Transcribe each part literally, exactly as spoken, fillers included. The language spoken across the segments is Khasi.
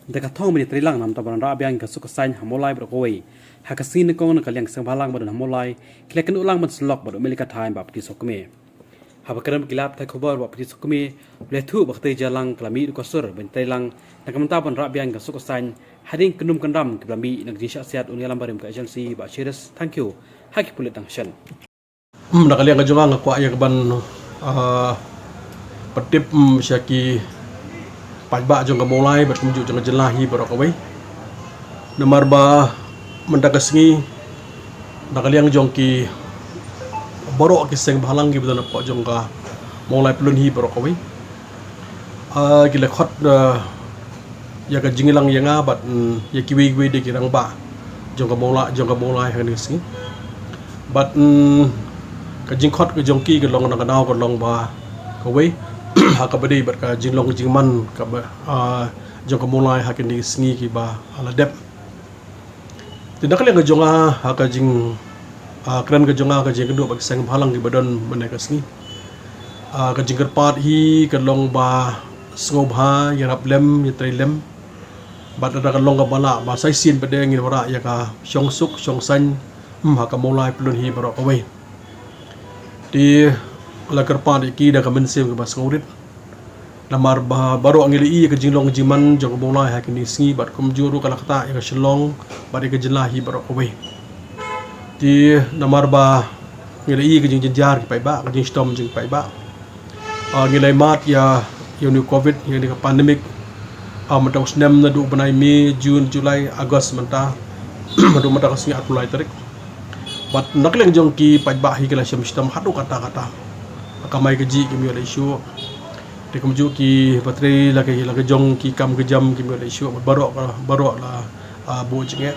Da ka thong ban ïatreilang namar ban wanrah biang ïa ka suk ka saiñ ha Mawlai baroh kawei. Ha ka sngi nyngkong na ka liang ka seng bhalang ba don ha Mawlai ki la kynduh lang ban sylloh bad u mih la ka thaiñ ba phi suk kmie. Haba kren bad ki lad pathai khubor ba phi suk kmie, u la ïathuh ba katei ka jingïalang ka la mih da ka sur ban ïatreilang na ka bynta ban wanrah biang ïa ka suk ka saiñ hadien ka kynrum ka kynram kiba la mih na ka jingshah siat u nongïalam barim ka agency Bah Cheris Thangkhiew ha ki pulit tang shen. Hmm, na ka liang ka jong nga nga kwah ïa ka ban, ah, pyntip, hmm, sha ki paidbah jong ka Mawlai bad kumjuh jong ka jylla hi baroh kawei. Namar ba mynta ka sngi na ka liang jong ki baroh ki seng bhalang kiba don hapoh jong ka Mawlai Pyllun hi baroh kawei. Ah, ki la khot, ah, ïa ka jingïalang ïa nga bad, mm, ïa kiwei kiwei de ki rangbah jong ka Mawlai, jong ka Mawlai ha kane ka sngi. Bad, mm, ka jingkhot ka jong ki ka long na ka daw ka long ba kawei ha kaba dei bad ka jinglong jingman kaba, ah, jong ka Mawlai ha kine ki sngi kiba la dep. Te na ka liang ka jong nga ha ka jing, ah, kren ka jong nga ka jingkynduh bad ki seng bhalang kiba don mynne ka sngi. Ah, ka jingkyrpad hi ka long ba sngewbha ïarap lem, ïatrei lem. Bad lada ka long kaba lah ba sa shisien pat de ngin wanrah ïa ka shongsuk shongsaiñ, hmm, ha ka Mawlai Pyllun hi baroh kawei. Te la kyrpad ïa ki da ka mynsiem kaba sngewrit. Namar ba baroh ngi la ïohi ïa ka jinglong jingman jong ka Mawlai ha kine ki sngi bad kumjuh ruh ka la ktah ïa ka Shillong bad ïa ka jylla hi baroh kawei. Te namar ba ngi la ïohi ïa ka jingjynjar ki paidbah, ka jingshitom jong ki paidbah. Ah, ngi la ïohi mat ïa, ïa une u covid, ïa une ka pandemic. Ah, mynta u snem naduh u bnai May, June, July, August mynta. Haduh mynta ka sngi arphew lai tarik. Bad na ka liang jong ki paidbah hi ki la shem shitom haduh katta katta. Ka kamai kajih kim ïoh leh shuh. Te kumjuh kiba trei la ka, la ka jong ki kam ka jam kim ïoh leh shuh. Bad baroh, baroh la, ah, buh jingeh.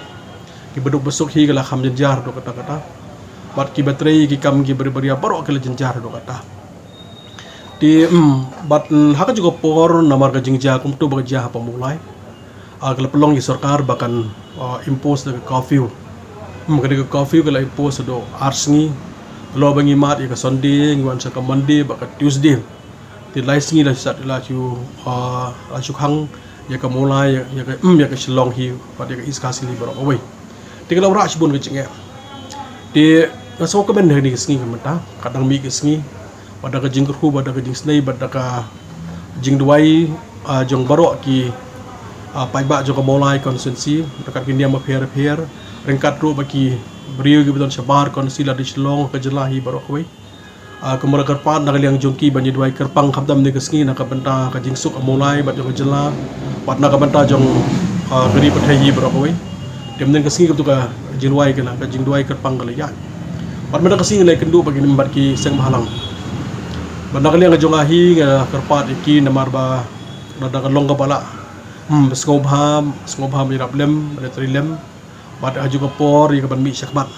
Kiba duk ba suk hi ki la kham jynjar haduh katta katta. Bad kiba trei ki kam kiba ri baria baroh ki la jynjar haduh katta. Te, mm, bad, mm, ha kajuh ka por namar ka jingjia kumto ba ka jia hapoh Mawlai. Ah, ka la pynlong ïa ka sorkar ba kan, ah, impose da ka curfew. Hmm, ka dei ka curfew ka la impose haduh ar sngi. Lada ba ngi mad ïa ka Sunday, ngi wan sha ka Monday bad ka Tuesday. Te lai sngi la shu, la shu, ah, la shu khang ïa ka Mawlai, ïa, ïa ka, hmm, ïa ka Shillong hi bad ïa ka East Khasi Hills baroh kawei. Te ka la wanrah shibun ka jingeh. Te nga sngewkmen ha kine ki sngi ka mynta, ka dang mih ki sngi. Bad da ka jingkyrkhu, bad da ka jingsnei, bad da ka jingduwai, ah, jong baroh ki, ah, paidbah jong ka Mawlai constituency, da ka ki niam bapher bapher, ryngkat ruh bad ki briew kiba don shabar constituency lada Shillong ka jylla hi baroh kawei. Ah, kumba la kyrpad na ka liang jong ki ban ïa duwai kyrpang khamtam kine ki sngi na ka bynta ka jingsuk ka Mawlai bad jong ka jylla, bad na ka bynta jong, ah, ka ri pyrthei hi baroh kawei. Te mynta ka sngi kumto ka jingduwai ka la, ka jingduwai kyrpang ka la ïaid. Bad mynta ka sngi ngi la ïakynduh bad ki, bad ki seng bhalang. Bad na ka liang ka jong nga hi nga kyrpad ïa ki namar ba lada ka long kaba lah, hmm, sngewbha, sngewbha ban ïarap lem, ban ïatrei lem. Bad ha kajuh ka por ïa ka ban mih shakhmat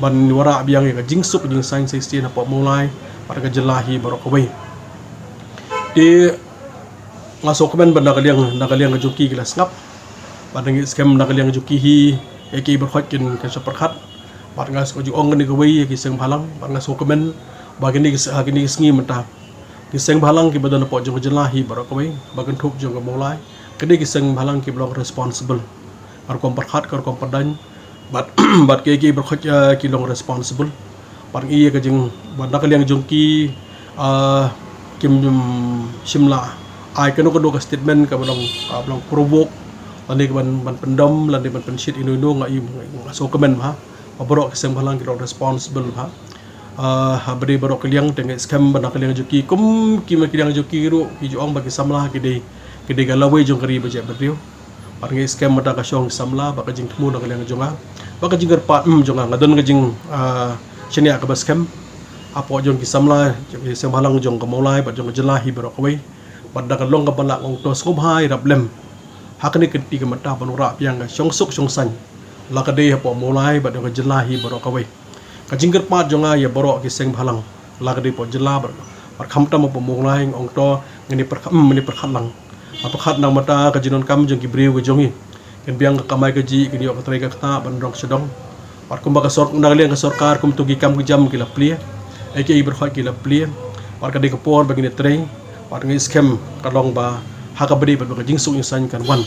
ban wanrah biang ïa ka jingsuk jingsaiñ sa shisien hapoh Mawlai bad ka jylla hi baroh kawei. Te nga sngewkmen ba na ka liang, na ka liang ka jong ki ki la sngap. Bad nga ngeit skhem na ka liang ka jong ki hi, ïa ki baroh kin, kin sa pyrkhat. Bad nga sngew ju ong kane kawei ïa ki seng bhalang, bad nga sngewkmen ba kine ki, ha kine ki sngi mynta ki seng bhalang kiba don hapoh jong ka jylla hi baroh kawei, ba kynthup jong ka Mawlai, ki dei ki seng bhalang kiba long responsible. Ka rukom pyrkhat, ka rukom pyrdain. Bad, bad ki, ki baroh, eh, ki long responsible. Bad ngi ïa ka jing, bad na ka liang jong ki, ah, kim shym la ai kano kano ka statement kaba long, kaba long provoke lane ka ban, ban pyndom lane ban pynshit ino ino, nga i, nga sngewkmen ba ha baroh ki seng bhalang ki long responsible ba ha, ah, ha ba dei baroh ki liang. Te nga ngeit skhem ba na ka liang jong ki kum ki ma ki liang jong ki ruh ki ju ong ba ki samla ki dei, ki dei ka lawei jong ka ri ba jaitbynriew. Bad nga ngeit skhem mynta ka shong samla bad ka jingthmu na ka liang jong nga bad ka jingkyrpad, mm, jong nga, nga don ka jing, ah, shaniah kaba skhem hapoh jong ki samla, jong ki seng bhalang jong ka Mawlai bad jong ka jylla hi baroh kawei. Bad da ka long kaba lah nga ong to sngewbha ïarap lem ha kane ka kti ka mynta ban wanrah biang ka shongsuk shongsaiñ, la ka dei hapoh Mawlai bad jong ka jylla hi baroh kawei. Ka jingkyrpad jong nga ïa baroh ki seng bhalang, la ka dei hapoh jylla bad, bad khamtam hapoh Mawlai, nga ong to ngin ïa pyrkhat, mm, ngin ïa pyrkhat lang. Nga pyrkhat na ka bynta ka jingdonkam jong ki briew ka jong ngi. Kin biang ka kamai kajih, kin ïoh ka trei ka ktah ban rong sha dong. Bad kumba ka sor-, na ka liang ka sorkar kumto ki kam ki jam ki la plie, eh, ki ei baroh ki la plie. Bad ka dei ka por ba ngin ïa trei. Bad nga ngeit skhem ka long ba ha kaba dei bad ba ka jingsuk jingsaiñ kan wan.